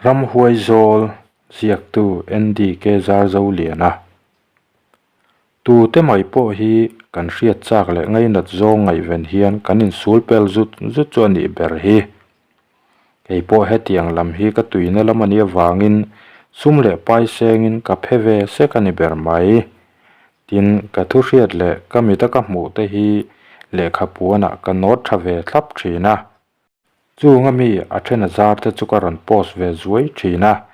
Ramhuai zawl ziaktu NDK Zarzoliana. Tute mai pawh hi kan hriat chak leh ngainat zawng ngaihven hian kan insul pel zut zut chu a nih ber hi. Kei pawh hetiang lam hi ka tuina lam a nih avangin sum leh pai sengin ka phe ve sek a ni ber mai. Tin, ka thu hriat leh ka mita ka hmuh te hi lehkha puanah ka nawt tha ve thlap thin a. Chunga mi a then a zar te chu ka rawn post ve zuai thin a,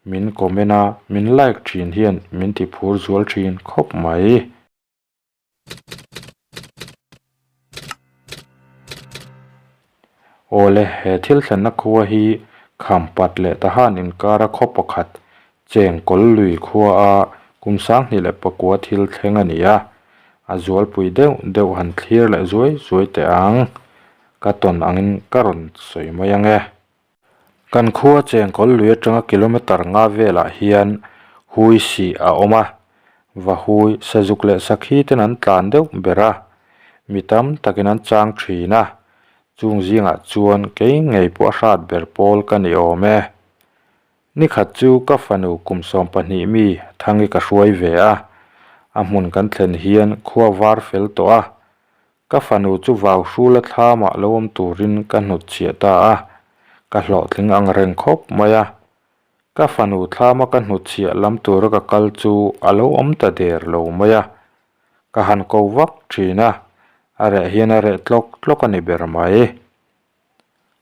min comment a, min like thin hian min ti phur zual thin khawp mai. Awle, he thil thlenna khua hi Khampat leh Tahan inkara khaw pakhat Chengkawl lui khua a kum 2009 thil thleng a ni a, a zualpui deuh deuh han thlir leh zuai zuai teh ang. Ka tawn angin ka rawn sawi mai ang e. Kan khua Chengkawl lui atanga kilometer nga velah hian hui sih a awm a, vahui, sazuk leh sakhi ten an tlan deuh ber a, mi tam takin an chang thin a, chung zingah chuan kei ngei pawh a hrat ber pawl ka ni awm e. Nikhat chu ka fanu kum 12 mi Thangi ka hruai ve a, a hmun kan thlen hian khua var fel tawh a, Ka fanu chu vau hrula thlamah lo awm turin ka hnutchhiah ta a, ka hlawhtling ang reng khawp mai a. Ka fanu thlama ka hnutchhiah lam tura ka kal chu a lo awm ta der lo mai a. Ka han ko vak thin a, a reh hian a reh tlawk tlawk a ni ber mai.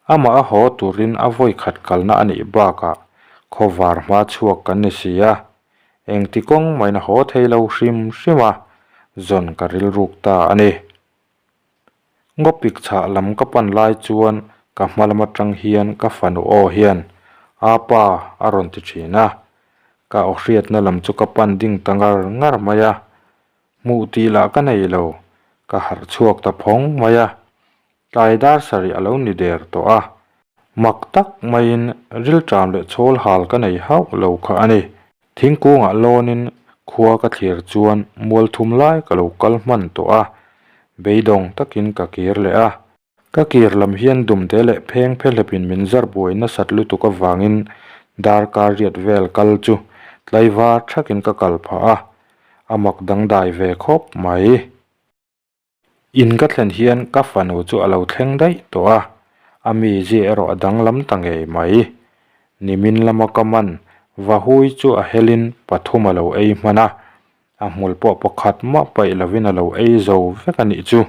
Amah a haw turin a vawi khat kalna a nih bakah khawvar hma chhuak kan ni si a, engti kawng mahin a haw thei lo hrim hrim a, zawn ka rilruk ta a ni. Ngawpik chhah lam ka pan lai chuan ka hma lam atang hian ka fanu aw hian, Apa a rawn ti thin a, ka aw hriatna lam chu ka pan ding ta ngar ngar mai a, hmuh tih lah ka nei lo, ka harh chhuak ta phawng mai a. Tlai dar sarih a lo ni der tawh a, mak tak maiin rilṭam leh chhawl hal ka nei hauh lo kha a ni. Thingkungah lawnin khua ka thlir chuan mual thum lai ka lo kal hman tawh a, beidawng takin ka kir leh a. Ka kir lam hian dumte leh pheng phe hlepin min zar buai nasat lutuk avangin darkar riat vel kal chu tlaivar thakin ka kal phah a, a mak dangdai ve khawp mai. In ka thlen hian ka fanu chu a lo thleng daih tawh a, a mizia erawh a danglam ta ngei mai. Nimin lama ka man vahui chu a helin pathum a lo ei hman a, a hmul pawh pakhat mah paih lovin a lo ei zo vek a nih chu.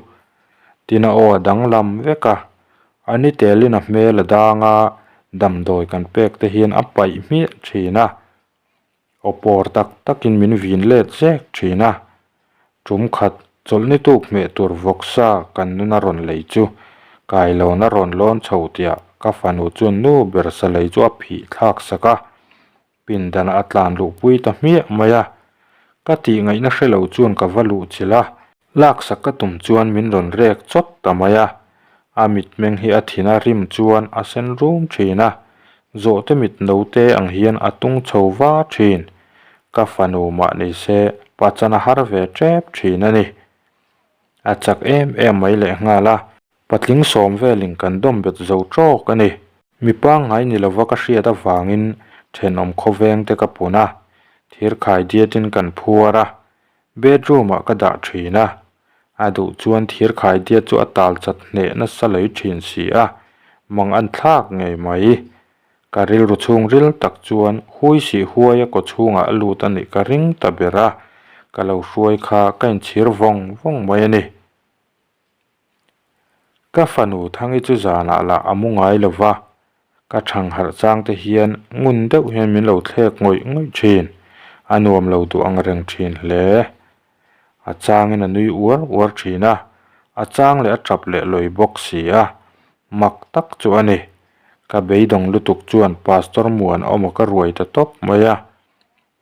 Tin a aw a danglam vek a, a ni telin a hmel a dang a, damdawi kan pek te hian a paih hmiah thin a. Aw pawr tak takin min vin let zek thin a, tum khat chawlhni tuk hmeh tur vawksa kan nun a rawn lei chu kailawn a rawn lawn chho tiah ka fanu chuan nu ber sa lei chu a phih thlak sak a, pindanah a tlan luhpui ta hmiah mai a, ka tih ngaihna hre lo chuan ka va luh chilh a. Laksak ka tum chuan min rawn rek chawt ta mai a, a mitmeng hi a thin a rim chuan a sen rum thin a, zawhte mit note ang hian a tung chho va thin. Ka fanu mah ni se pachan a har ve tep thin a ni. A chak em em mai lehnghal a, patling sawm velin kan dawm bet zo tawk a ni. Mi pangngai ni lova ka hriat avangin thenawm khawveng te ka pun a, thirkhai diatin kan phuar a, Bedroom ah ka dah thin a, a duh chuan thir khaidiat chu a tal chat hneh nasa lei thin si a, mang an thlak ngei mai. Ka rilru chhungril tak chuan hui sih huai a kaw chhungah a lut a nih ka ring ta ber a, ka lo hruai kha ka inchhir vawng vawng mai a ni. Ka fanu Thangi chu zanah lah a mu ngai lo va, ka thang harh chang te hian ngun deuh hian min lo thlek ngawih ngawih thin, a nuam lo duh ang reng thin hle. A changin a nui uar uar thin a, a chang leh a tap leh lawi bawk si a, mak tak chu a ni. Ka beidawng lutuk chuan Pastor Muanawma ka ruai ta tawp mai a,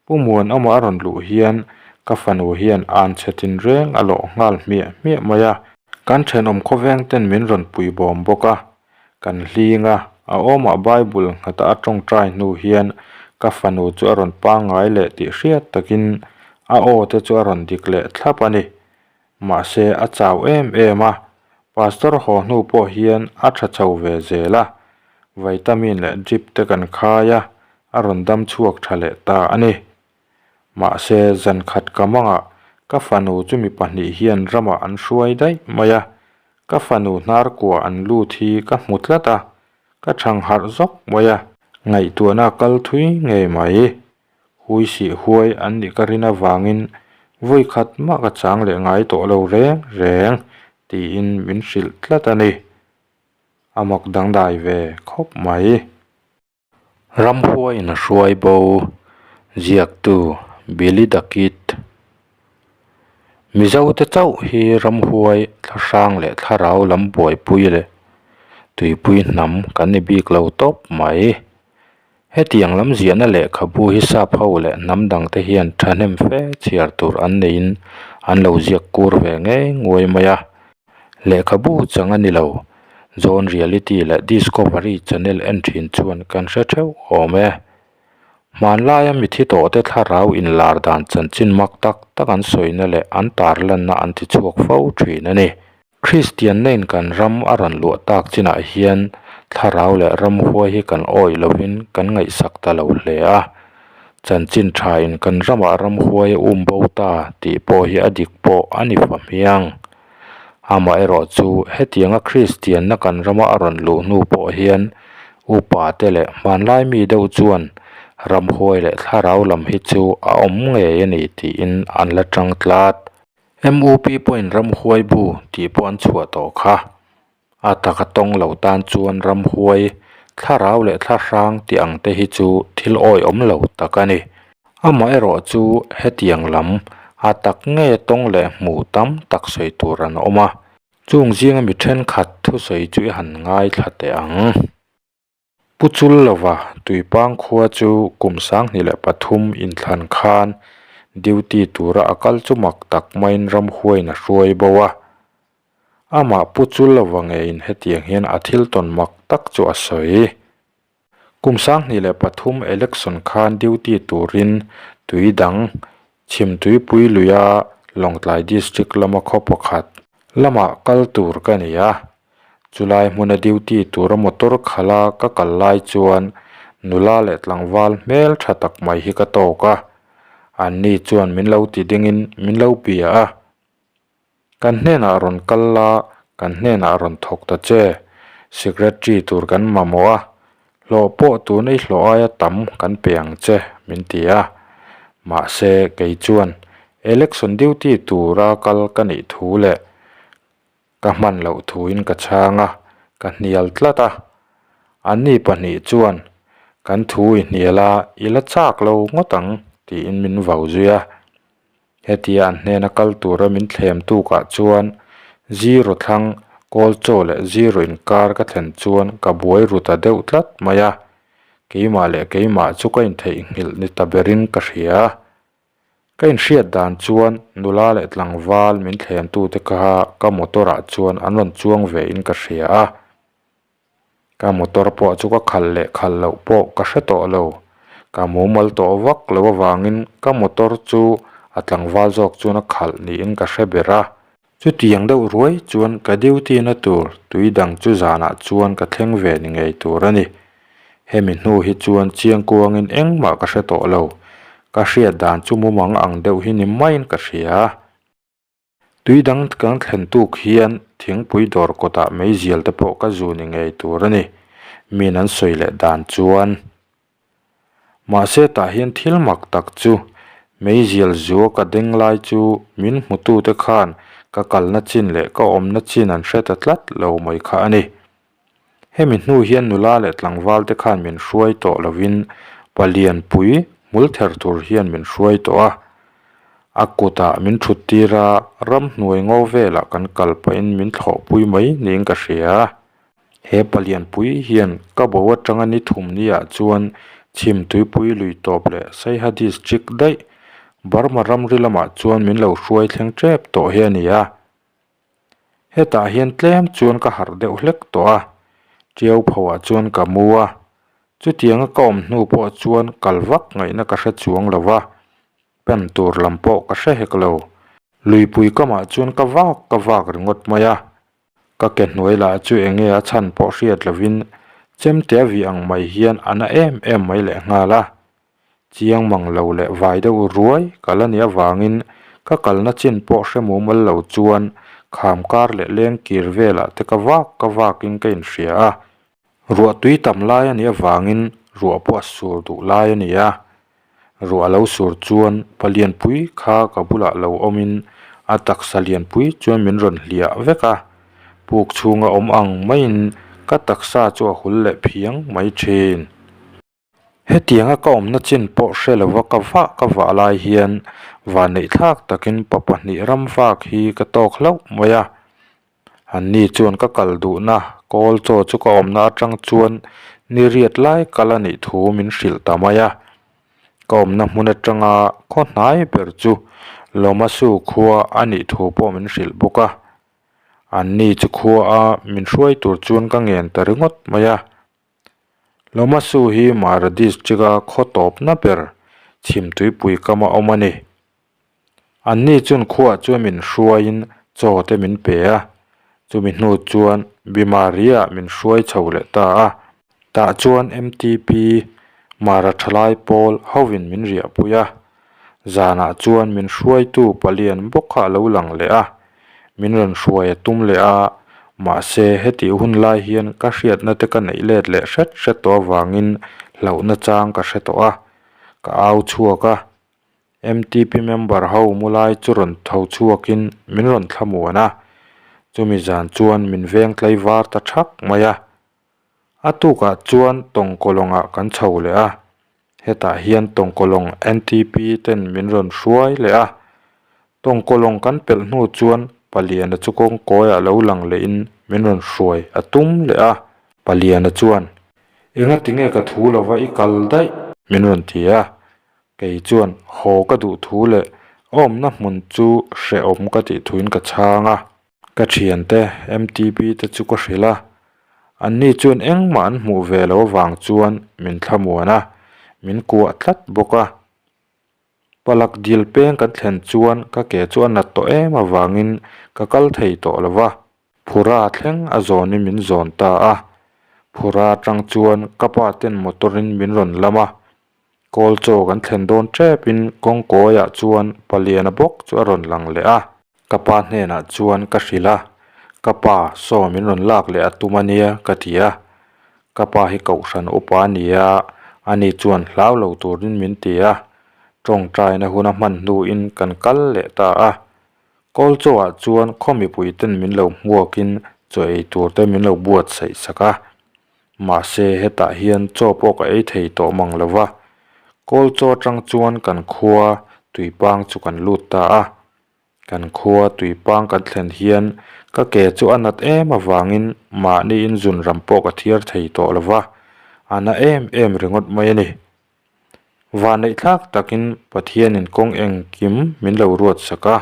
Pu Muanawma a rawn luh hian ka fanu hian an chhe tinreng a lawh nghal hmiah hmiah mai a. Kan thenawm khawveng ten min rawn pui bawm bawk a, kan hling a, a awmah Bible nghata a tawngtai hnu hian ka fanu chu a rawn pangngai leh tih hriat takin a aw te chu a rawn dik leh thlap a ni. Mahse a chau em em a, Pastor haw hnu pawh hian a tha chho ve zel a, vitamin leh drip te kan khai a. A rawn dam chhuak tha leh ta a ni. Mahse, zan khat ka mangah ka fanu chu mi pahnih hian ramah an hruai daih mai a, ka fanu hnar kua an lut hi ka hmu tlat a, ka thang harh zawk mai a. Ngaihtuahna a kal thui ngei mai. Hui sih huai an nih ka rin avangin vawi khat mah ka chang leh ngai tawh lo reng reng tiin min hrilh tlat a ni. A mak dangdai ve khawp mai. Ramhuaiin a hruai bo, ziaktu Billy the Kid. Mizote chauh hi ramhuai thlahrang leh thlarau lam buaipui leh tuipui hnam kan ni bik lo tawp mai. Hetiang lam ziahna lehkhabu hi sap ho leh hnam dangte hian thahnem fe chhiar tur an neiin an lo ziak kur ve ngei nguai mai a. Lehkhabu chang a ni lo. Zone Reality leh Discovery Channel en thin chuan kan hre theuh awm e. Hmanlaia mithi tawhte thlarau inlar dan chanchin mak tak tak an sawina leh an tarlanna an ti chhuak fo thin a ni. Kristianna in kan ram a rawn luah tak chinah hian thlarau leh ramhuai hi kan awih lovin kan ngaihsak ta lo hle a. Chanchin tha in kan ramah ramhuai a um bo ta tih pawh hi a dik pawh a ni fa hmiang. Amaherawh chu hetianga Kristianna kan rama a rawn luh hnu pawh hian upa te leh hmanlai mi deuh chuan ramhuai leh thlarau lam hi chu a awm ngei a ni tiin an la tang tlat. MUP pawhin ramhuai bu tih pawh an chhuah tawh kha. A taka tawng lo tan chuan ramhuai, thlarau leh thlahrang tih ang te hi chu thil awihawm lo tak a ni. Amaherawh chu hetiang lam a tak nge tawng leh hmuh tam tak sawi tur an awm a, chung zinga mi thenkhat thusawi chu i han ngaithla teh ang. Pu Chul lova Tuipang khua chu kum 2003 inthlan khan duty tura a kal chu mak tak maiin ramhuaiin a hruai bo a. Amah Pu Chul lova ngeiin hetiang hian a thil tawn mak tak chu a sawi. Kum 2003 election khan duty turin tui dang Chhimtuipui luia Lawngtlai District lama khaw pakhat lamah kal tur ka ni a. Chulai hmuna duty tura motor khala ka kal lai chuan nula leh tlangval hmel tha tak mai hi ka tawk a. Anni chuan min lo ti dingin min lo bia a. Kan hnenah rawn kal la, kan hnenah rawn thawk ta che. Secretary tur kan mamawh a, hlawh pawh tuna i hlawh aia tam kan pe ang che, min ti a. Mahse, kei chuan election duty tura kal ka nih thu leh ka hman loh thuin ka chhang a, ka hnial tlat a. Anni pahnih chuan kan thu i hnial a, i la chak lo ngawt ang tiin min vau zui a. Hetia an hnena kal tura min thlem tukah chuan zero thlang kawl chaw leh zero inkar ka thlen chuan ka buai ru ta deuh tlat mai a, keimah leh keimah chu ka intheihnghilh ni ta berin ka hria. Ka inhriat dan chuan nula leh tlangval min thlemtute kha ka motor ah chuan an rawn chuang ve in ka hria a. Ka motor pawh chu ka khalh leh khalh loh pawh ka hre tawh lo. Ka mumal tawh vak lo avangin ka motor chu a tlangval zawk chuan a khalh niin ka hre ber a. Chutiang deuh ruai chuan ka duty na tur tui dang chu zanah chuan ka thleng ve ni ngei tur a ni. Hemi hnu hi chuan chiangkuangin engmah ka hre tawh lo. Ka hriat dan chu mumang ang deuh hi ni maiin ka hria. Tui dang kan thlen tuk hian thingpui dawr kawtah meizial te pawh ka zu ni ngei tur a ni, min an sawi leh dan chuan. Mahse tah hian thil mak tak chu meizial zua ka deng lai chu min hmutute khan ka kalna chin leh ka awmna chin an hre ta tlat lo mai kha a ni. Hemi hnu hian nula leh tlangval te khan min hruai tawh lovin palianpui hmul ther tur hian min hruai tawh a. A kutah min thut tir a, ramhnuai ngo velah kan kal pahin min thlawhpui mai niin ka hria. He palianpui hian ka bo atanga ni thum niah chuan Chhimtuipui lui tawp leh Saiha District daih Burma ramri lamah chuan min lo hruai thleng tep tawh hi a ni a. Hetah hian tlem chuan ka harh deuh hlek tawh a, tiau phoah chuan ka mu a, chutianga ka awm hnu pawh chuan kal vak ngaihna ka hre chuang lo va, pen tur lam pawh ka hre hek lo. Luipui kamah chuan ka vak ka vak ringawt mai a, ka ke hnuai lah chu eng nge a chhan pawh hriat lovin. Chemtea vih ang mai hian a na em em mai lehnghal a. Chiang mang lo leh vai deuh ruai ka la nih avangin ka kalna chin pawh hre mumal lo chuan kham kar leh leng kir velah te ka vak ka vakin ka inhria a. Ruah tui tam lai a nih avangin ruah pawh a sur duh lai a ni a. Ruah a lo sur chuan palianpui kha ka bulah lo awmin a taksa lianpui chuan min rawn hliah vek a. Puk chhunga awm ang maiin ka taksa chu a hul leh phiang mai thin. Hetianga ka awmna chin pawh hre lova ka vah ka vah lai hian vanneih thlak takin pa pahnih ram vak hi ka tawk hlauh mai a. Anni chuan ka kal duhna kawl chaw chu ka awmna atang chuan ni riat lai kal a nih thu min hrilh ta mai a. Ka awmna hmun atanga khaw hnai ber chu Lomasu khua a nih thu pawh min hrilh bawk a. Anni chu khua a min hruai tur chuan ka ngen ta ringawt mai a. Lomasu hi Mara District-a khaw tawpna ber chhimtuipui kama awm a ni. Anni chuan khuaah chuan min hruaiin chaw te min pe a, chumi hnu chuan Bimari-ah min hruai chho leh ta a. Tah chuan MTP, Mara Thalai Pawl, hovin min riahpui a. Zanah chuan min hruaitu palian bawk kha a lo lang leh a, min rawn hruai a tum leh a, mahse hetih hun lai hian ka hriatna te ka neih let leh hret hret tawh avangin hlauhna chang ka hre tawh a, ka au chhuak a. MTP member ho mu lai chu rawn tho chhuakin min rawn thlamuan a, chumi zan chuan min veng tlaivar ta thak mai a. A tukah chuan tawngkawlawngah kan chho leh a, Hetah hian Tawngkawlawng NTP ten min rawn hruai leh a, Tawngkawlawng kan pelh hnu chuan Paliana chu kawngkawiah lo lang lehin min rawn hruai a tum leh a. Paliana chuan, Enga tinge ka thu lova i kal daih? Min rawn ti a, kei chuan haw ka duh thu leh awmna hmun chu hrehawm ka tih thuin ka chhang a. Ka thiante MTP te chu ka hrilh a, anni chuan engmah an hmuh ve loh avang chuan min thlamuan a, min kuah tlat bawk a. Palak dil peng kan thlen chuan ka ke chu a nat tawh em avangin ka kal thei tawh lo va, Phura thleng a zawnin min zawn ta a. Phura atang chuan ka pa ten motor in min rawn lam a, Kawl chaw kan thlen dawn tepin kawngkawiah chuan paliana bawk chu a rawn lang leh a. Ka pa hnenah chuan ka hrilh a, Ka pa, saw min rawn lak leh a tum a nia, ka ti a. Ka pa hi kohhran upa a ni a, ani chuan hlau lo turin min ti a. Tawngtaina hun a hman hnuin kan kal leh ta a. Kawl chawah chuan khaw mipuiten min lo hmuakin chaw ei tur te min lo buatsaih sak a. Mahse, hetah hian chaw pawh ka ei thei tawh mang lo va, kawl chaw atang chuan kan khua tuipang chu kan lut ta a. Kan khua tuipang kan thlen hian ka ke chu a nat em avangin mahni inzun ram pawh ka thiar thei tawh lo va, a na em em ringawt mai a ni. Vanneih thlak takin Pathianin kawng engkim min lo ruat sak a.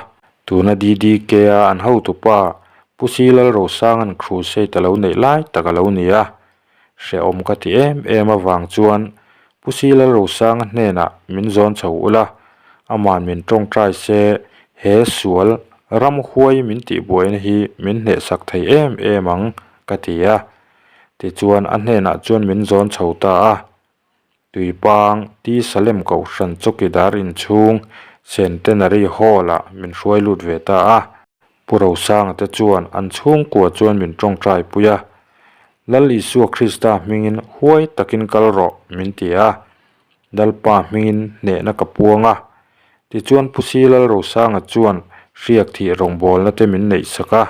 Tuna DDK-a an hotupa Pu Si Lalrosanga'n crusade a lo neih lai tak a lo ni a. Hrehawm ka ti em em avang chuan Pu Si Lalrosanga hnenah min zawn chho ula, ama'n min tawngtai se he sual ramhuai min tihbuaina hi min hnehsak thei em em ang ka ti a. Tichuan a hnenah chuan min zawn chho ta a. Tuipang, T. Salem Kohhran Chawkidar inchhung Centenary Hall-ah min hruai lut ve ta a. Pu Rosanga te chuan an chhungkua chuan min tawngtai pui a. Lal Isua Krista hmingin huai takin kal rawh min ti a. Lalpa hmingin hnehna ka puang a. Tichuan Pu Si Lal Rosanga chuan hriak thih rawngbawlna te min neihsak a.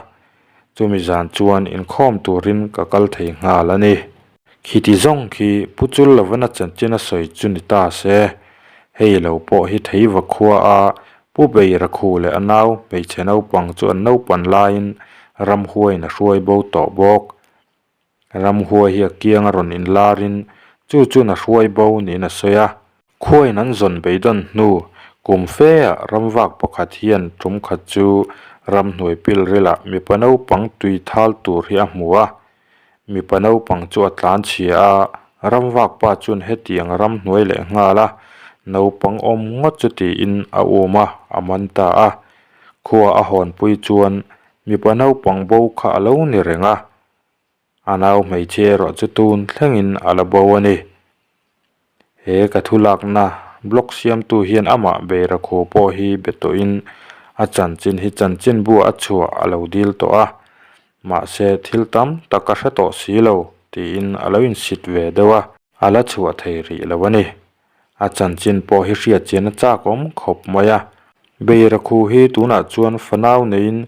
Chumi zan chuan inkhawm turin ka kal thei nghal a ni. Khiti zawng khi Pu Chul lovin a chanchin a sawi chu ni ta se, hei lo pawh hi Theiva khua a Pu Beira khu leh a nau hmeichhe naupang chu an naupan laiin ramhuaiin a hruai bo tawh bawk. Ramhuai hi a kiang a rawn inlarin chu chuan a hruai bo niin a sawi a. Khuain an zawn beidawn hnu kum feah ramvak pakhat hian tum khat chu ramhnuai pilrilah mipa naupang tui thal tur hi a hmu a. Mipa naupang chu a tlan chhia a, ramvak pa chuan hetiang ramhnuai leh nghal a, naupang awm ngawt chu tiin a um a, a man ta a. Khua a hawnpui chuan mipa naupang bo kha a lo ni reng a. A nau hmeichhia erawh chu tun thlengin a la bo a ni. He ka thu lakna blog siamtu hian amah Beirakhu pawh hi be tawhin a chanchin hi chanchinbu a chhuah a lo dil tawh a, mahse thil tam tak a hre tawh si lo tiin a lo insit ve deuh a, a la chhuah thei rih lo a ni. A chanchin pawh hi hriat chian a chak awm khawp mai a. Beirakhu hi tunah chuan fanau neiin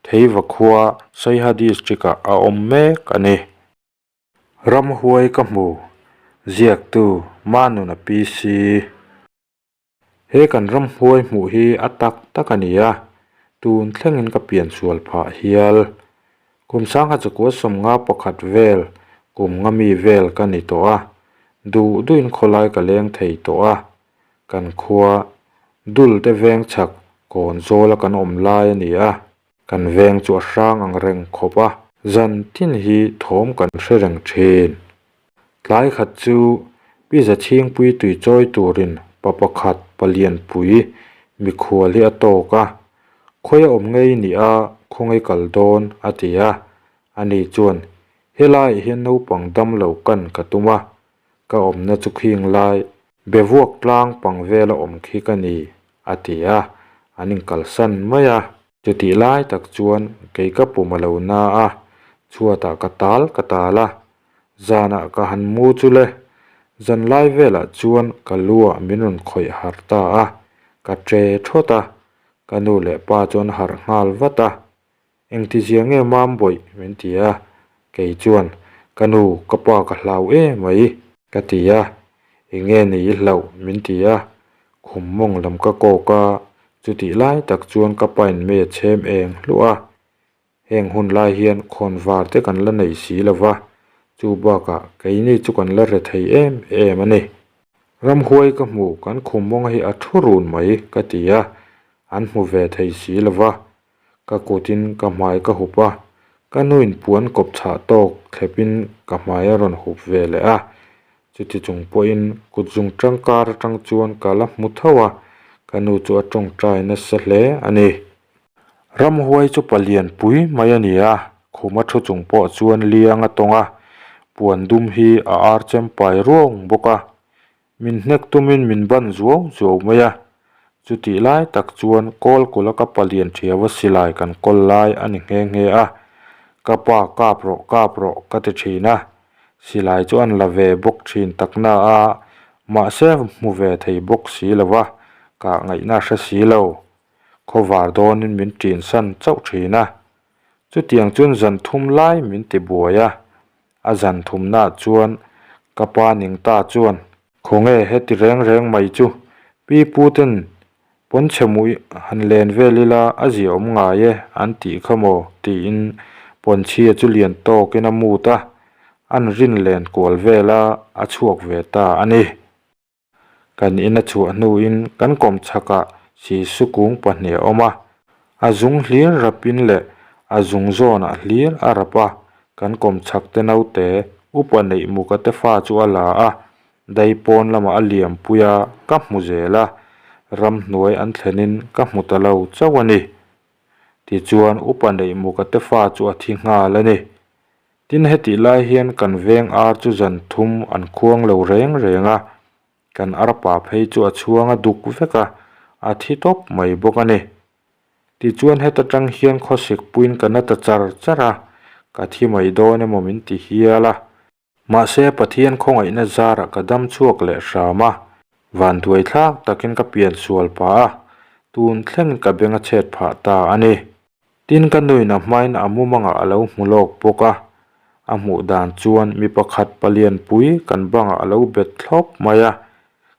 Theiva khua Saiha District ah a awm mek a ni. Ramhuai ka hmu, ziaktu Manuna PC. He kan ramhuai hmuh hi a tak tak a ni a, tun thlengin ka pian sual phah hial. Kum sangha chakua sawmnga pakhat vel, kum nga mi vel ka ni tawh a, duh duhin khawlai ka leng thei tawh a. Kan khua dul te veng chhak kawn zawla kan awm lai a ni a. Kan veng chu a hrang ang reng khawp a, zan tin hi thawm kan hre reng thin. Tlai khat chu Pi Zachhingpui tui chawi turin pa pakhat palianpui mikhual hi a tawk a, Khawi a awm ngei ni a, khawngaih kal dawn a ti a. Ani chuan, Helaiah hian naupang dam lo kan ka tum a, ka awmna chu khing lai bevuak tlang pang vela awm khi ka ni a ti a, an inkalsan mai a. Chutih lai tak chuan kei ka pum a lo na a, chhuatah ka tal ka tal a, zanah ka han mu chu le, zan lai velah chuan ka lu ah min rawn khawih harh ta a, ka che thawt a, ka nu leh pa chuan harh nghal vat a, Engtizia nge mam bawih min ti a, kei chuan ka nu ka pa ka hlau e mai ka ti a, enge ni i hlauh min ti a, khum mawng lam ka kawk a, chutih lai tak chuan ka pain mei a chhem eng hluah a, heng hun lai hian khawn var te kan la nei si lo va, chu bakah keini chu kan la re thei em em a ni. Ramhuai ka hmu kan khum mawng hi a thu run mai ka ti a, an hmu ve thei si lo va, Ka kutin ka hmai ka hup a, ka nuin puan kawp chhah tawk thlepin ka hmai a rawn hup ve leh a. Chuti chung pawhin kut zung tangkar atang chuan ka la hmu tho a, ka nu chu a tawngtai nasa hle a ni. Ramhuai chu palian pui mai a ni a, khuma thu chung pawh chuan liang a tawng a, puan dum hi a ar chempai ruang bawk a. Min hnek tumin min ban zuau zuau mai a, chutih lai tak chuan kawl kula ka palian thiau a silai kan kawl lai a ni nghe nghe a, ka pa kap rawh kap rawh ka ti thin a, silai chu an la ve bawk thin tak na a, mahse hmu ve thei bawk si lo va, kah ngaihna a hre si lo, khawvar dawnin min ṭin san chauh thin a, chutiang chuan zan thum lai min ti buai a, A zan thumnaah chuan ka pa ning ta chuan, Khawnge heti reng reng mai chu, pi pu ten pawnchhe muih han len vel ila a zia awm ngai e an tih kha maw tiin pawnchhia chu lian tawkin a mut a, an rin len kual vel a, a chhuak ve ta a ni. Kan in a chhuah hnuin kan kawm chhakah sisu kung pahnih a awm a, a zung hlir rapin leh a zung zawnah hlir a rap a, kan kawm chhak te naute upa neih muka te fa chu a la a, dai pawn lamah a liam pui a, ka hmu zel a, ramhnuai an thlenin ka hmu ta lo chauh a ni. Tichuan upa neih muka te fa chu a thi nghal a ni. Tin hetih lai hian kan veng ar chu zan thum an khuang lo reng reng a, kan arpa phei chu a chhuang a duk vek a, a thi tawp mai bawk a ni. Tichuan heta tang hian khawsik puiin ka na ta char char a, ka thi mai dawn emaw min ti hial a. Mahse Pathian khawngaihna zarah ka dam chhuak leh hram a, vanduai thlak takin ka pian sual pah a, tun thlengin ka beng a chhet phah ta a ni. Tin ka nuin a hmain a mumangah a lo hmu lawk bawk a, a hmuh dan chuan mi pakhat palianpui kan bangah a lo bet thlawp mai a,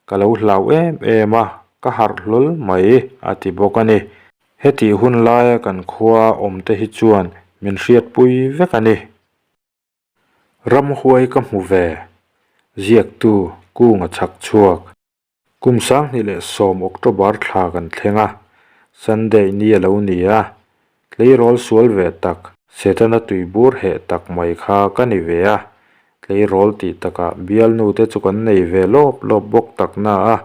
ka lo hlau em em a, ka harh hlawl mai a ti bawk a ni. Hetih hun laia kan khua awmte hi chuan min hriatpui vek a ni. Ramhuai ka hmu ve, ziaktu Kunga chhak chhuak. Kum 2010 October thla kan thleng a, Sunday ni a lo ni a, tleirawl sual ve tak, Setana tuibur heh tak mai kha ka ni ve a, tleirawl tih takah bialnu te chu kan nei ve lawp lawp bawk tak na a,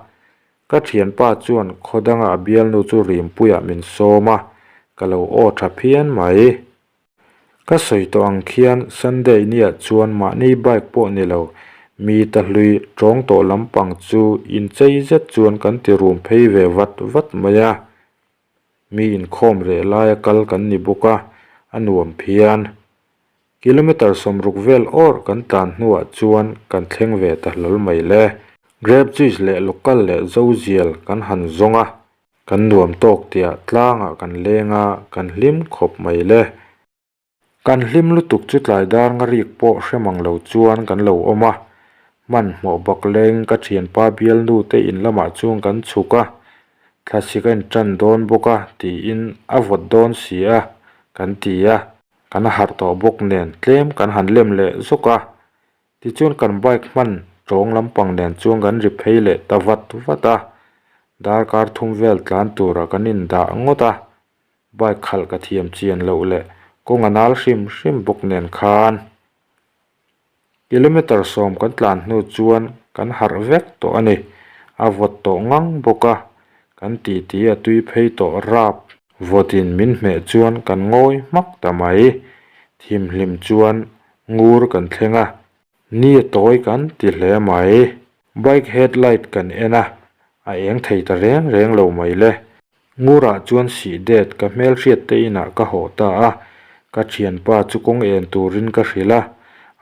ka thianpa chuan khaw danga a bialnu chu rimpuiah min sawm a, ka lo aw tha phian mai. Ka sawi tawh ang khian Sunday niah chuan mahni bike pawh ni lo, mi ta hlui tawng tawh lampang chu inchei zet chuan kan ti rum phei ve vat vat mai a. Mi inkhawm reh laia kal kan ni bawk a, a nuam phian. Kilometre 60 vel awrh kan tlan hnuah chuan kan thleng ve ta hlawl mai le. Grape juice leh local leh zozial kan han zawng a, kan nuam tawk tiah tlangah kan leng a, kan hlim khawp mai le. Kan hlim lutuk chu tlai dar nga rik pawh hre mang lo chuan kan lo awm a, hmanhmawh bak leng ka thianpa bialnu te in lamah chuan kan chhuk a, thlasik a intan dawn bawk a tiin a vawt dawn si a kan ti a, kan harh tawh bawk nen tlem kan han lem leh zawk a, tichuan kan bike hman tawng lampang nen chuan kan ri phei leh ta vat vat a, darkar thum vel tlan turah kan indah ngawt a. Bike khalh ka thiam chian loh leh kawng a nal hrim hrim bawk nen khan kilometer 10 kan tlan hnu chuan kan harh vek tawh a ni. A vawt tawh ngang bawk a, kan titi a tui phei tawh rap. Vawtin min hmeh chuan kan ngawi hmak ta mai. Thimhlim chuan ngur kan thleng a, ni a tawi kan ti hle mai. Bike headlight kan en a, a eng thei ta reng reng lo mai le. Ngurah chuan sih det ka hmelhriat te inah ka hawh ta a, ka thianpa chu kawng en turin ka hrilh a,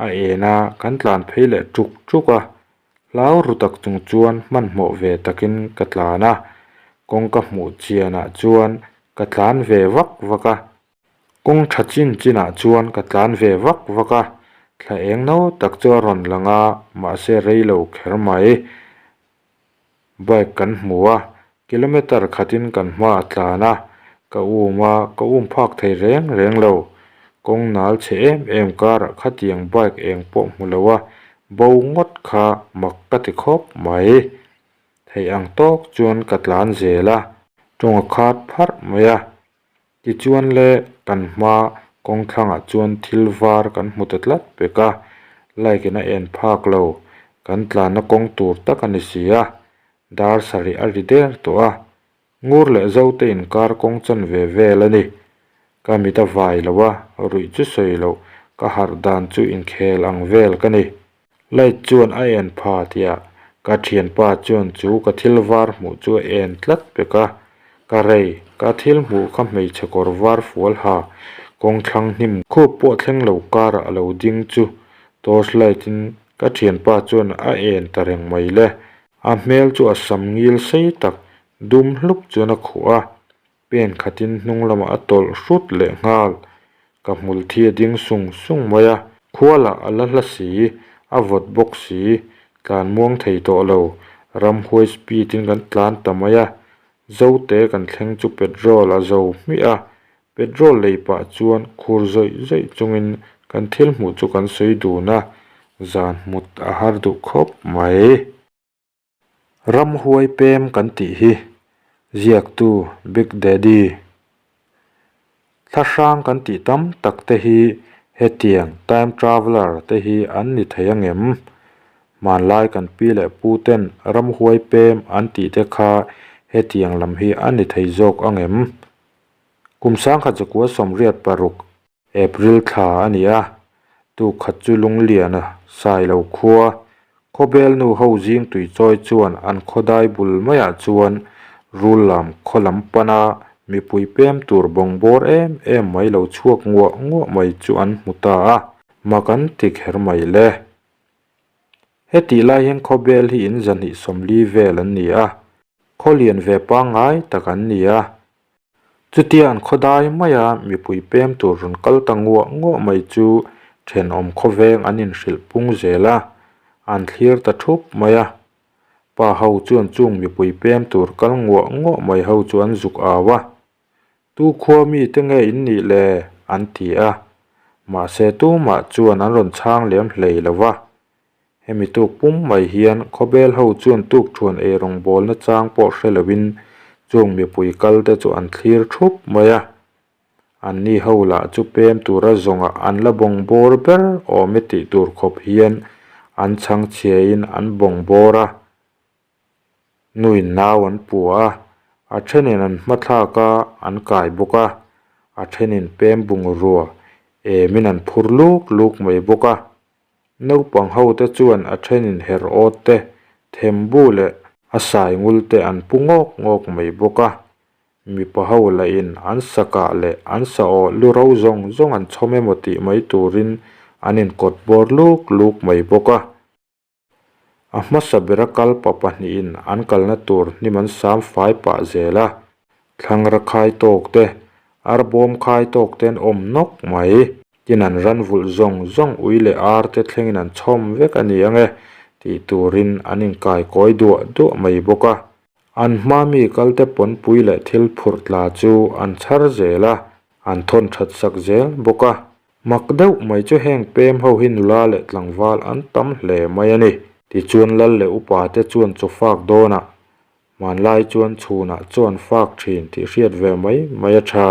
a en a, kan tlan phei leh tuk tuk a. Hlau ru tak chung chuan hmanhmawh ve takin ka tlan a, kawng ka hmuh chianah chuan ka tlan ve vak vak a. Kawng tha chin chinah chuan ka tlan ve vak vak a, thla eng no tak chu a rawn lang a, mahse rei lo kher mai. Bike kan hmu a, kilometer khatin kan hma a tlan a, ka um a, ka um phak thei reng reng lo. Kawng nal chhe em em karah khatiang bike eng pawh hmu lo a, bo ngawt kha mak ka ti khawp mai. Theih ang tawk chuan ka tlan zel a, tawng a khat pharh mai a. Tichuan le, kan hma kawng thlangah chuan thil var kan hmu ta tlat pek a, like in a en phak lo, kan tlanna kawng tur tak a ni si a, dar sarih a ri der tawh a, ngur leh zote inkar kawng chan ve vel a ni. Ka mit a vai lo a, ruih chu sawi loh, ka harh dan chu inkhel ang vel ka ni. Light chuan a en pha tihah ka thianpa chuan chu ka thil var hmuh chu a en tlat pek a, ka rei, ka thil hmuh kha hmeichhe kawr var fual ha kawng thlang hnim khup pawh thleng lo karah a lo ding chu torch light in ka thianpa chuan a en ta reng mai le. A hmel chu a sam ngil sei tak dum hlup chuan a khuh a, Pen khatin hnung lamah a tawlh hrut leh nghal. Ka hmul thi a ding sung sung mai a. Khualah a la hla si, a vawt bawk si, tlan muang thei tawh lo. Ramhuai speed in kan tlan ta mai a. Zote kan thleng chu petrol a zo hmiah a. Petrol lei pah chuan khur zawih zawih chungin kan thil hmuh chu kan sawi dun a. Zan hmut a har duh khawp mai. Ramhuai pem kan tih hi ziaktu Big Daddy thlahrang kan tih tam tak te hi hetiang time traveller te hi an ni thei angem? Hmanlai kan pi leh pu ten ramhuai pem an tih te kha hetiang lam hi a ni thei zawk angem? Kum 1986 April thla a ni a, tuk khat chu Lungliana Sailo khua, Khawbel nu ho zing tui chawi chuan an khawdai bul maiah chuan rul lam khaw lam pana mipui pem tur bawng bawr em em mai lo chhuak nguah nguah mai chu an hmu ta a, mak an ti kher mai le. Hetih lai hian Khawbel hi in 240 vel an ni a, khaw lian ve pangngai tak an ni a. Chutia an khawdai maia mipui pem tur rawn kal ta nguah nguah mai chu thenawm khawveng an inhrilh pung zel a, an thlir ta thup mai a. Pa ho chuan chung mipui pem tur kal nguah nguah mai ho chu an zuk au a, Tu khua mite nge in nih le? an ti a. Mahse tumah chuan an rawn chhang lem hlei lo va. Hemi tuk pum mai hian khawbel ho chuan tukthuan ei rawngbawlna chang pawh hre loin chung mipui kal te chu an thlir thup mai a. Anni ho lah chu pem tura zawngah an la bawng bawr ber awm e tih tur khawp hian an chhang chhiain an bawng bawr a. Nuin nau an pua a, a thenin an hmathlak a, an kai bawk a, a thenin pem bungrua. Emin an phur luk luk mai bawk a. Naupang ho te chuan a thenin her awt te, thembu leh a sai ngul te an pu ngawk ngawk mai bawk a. Mipa ho lahin an sakah leh an sa aw lu ro zawng zawng an chhawm emaw tih mai turin an inkawt bawr luk luk mai bawk a. A hmasa bera kal pa pahnihin an kalna tur hnim an sam fai pah zel a, thlangra khai tawk te, arbawm khai tawk te an awm nawk mai. Tin an ran vulh zawng zawng ui leh ar te thlengin an chhawm vek a ni ang e tih turin an inkai kawi duah duah mai bawk a. An hma mi kalte pawnpui leh thil phurh tla chu an chhar zel a, an thawn that sak zel bawk a. Mak deuh mai chu heng pem ho hi nula leh tlangval an tam hle mai a ni. Tichuan lal leh upa te chuan chaw fak dawnah hmanlai chuan chhunah chaw an fak thin tih hriat ve mai mai a tha.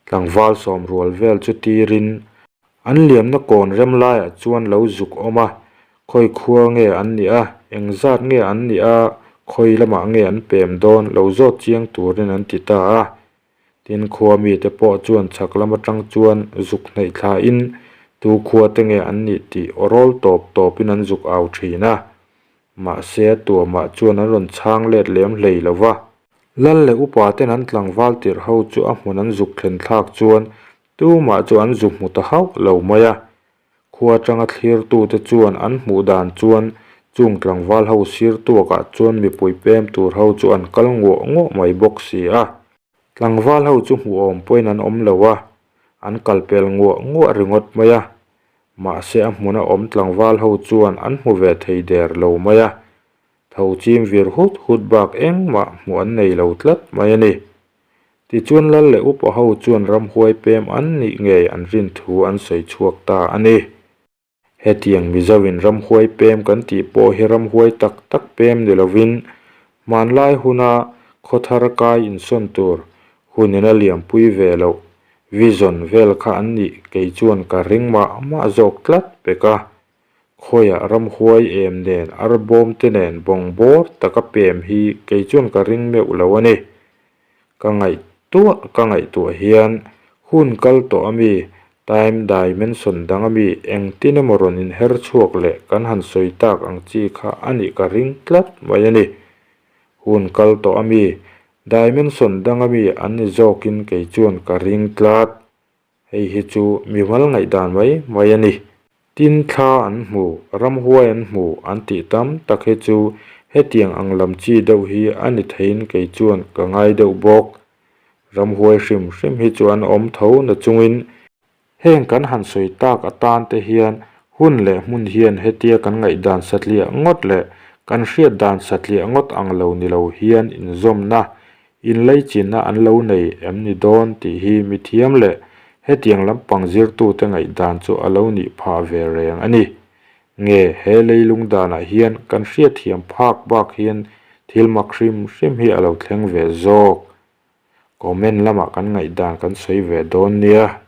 Tlangval sawm rual vel chu tirin an liamna kawn rem laiah chuan lo zuk awm a, khawi khua nge an nih a, engzat nge an nih a, khawi lamah nge an pem dawn lo zawt chiang turin an ti ta a. Tin, khua mite pawh chuan chhak lam atang chuan zuk hnaih thlain tu khua te nge an nih tih aw rawl tawp tawpin an zuk au thin a. Mahse, a tuamah chuan an rawn chhang let lem hlei lo va. Lal leh upa ten an tlangval tirh ho chu a hmun an zuk thlen thlak chuan tumah chu an zu hmu ta hauh lo mai a. Khua atanga thlirtute chuan an hmuh dan chuan chung tlangval ho sir tuakah chuan mipui pem tur ho chu an kal nguah nguah mai bawk si a. Tlangval ho chu hmuhawm pawhin an awm lo a, an kal pel nguah nguah ringawt mai a. Mahse a hmuna awm tlangval ho chuan an hmu ve thei der lo mai a. Tho chim vir hut hut bak engmah hmuh an nei lo tlat mai a ni. Tichuan lal leh upa ho chuan ramhuai pem an nih ngei an rin thu an sawi chhuak ta a ni. Hetiang Mizoin ramhuai pem kan tih pawh hi ramhuai tak tak pem ni lovin hmanlai huna khawthar kai insawn tur hunin a liampui ve loh vision vel kha an nih kei chuan ka ring mah mah zawk tlat pek a. Khawiah ramhuai em nen arbawm te nen bawng bawr taka pem hi kei chuan ka ring meuh lo a ni. Ka ngaihtuah ka ngaihtuah hian hun kal tawh ami time dimension dang ami engtin emaw rawn inher chhuak leh kan han sawi tak ang chi kha a nih ka ring tlat mai a ni. Hun kal tawh ami dimension dang ami an ni zawkin kei chuan ka ring tlat. Hei hi chu mimal ngaihdan mai mai a ni. Tin thla an hmu, ramhuai an hmu an tih tam tak hi chu hetiang ang lam chi deuh hi a ni theiin kei chuan ka ngai deuh bawk. Ramhuai hrim hrim hi chu an awm tho na chungin heng kan han sawi tak atan te hian hun leh hmun hian hetia kan ngaihdan satliah ngawt leh kan hriat dan satliah ngawt ang lo ni lo hian inzawmna Inlaichinna an lo nei em ni dawn tih hi mithiam leh hetiang lampang zirtute ngaihdan chu a lo nih phah ve reng a ni. Nge he leilung danah hian kan hriatthiam phak bak hian thil mak hrim hrim hi a lo thleng ve zawk. Comment lamah kan ngaihdan kan sawi ve dawn nia.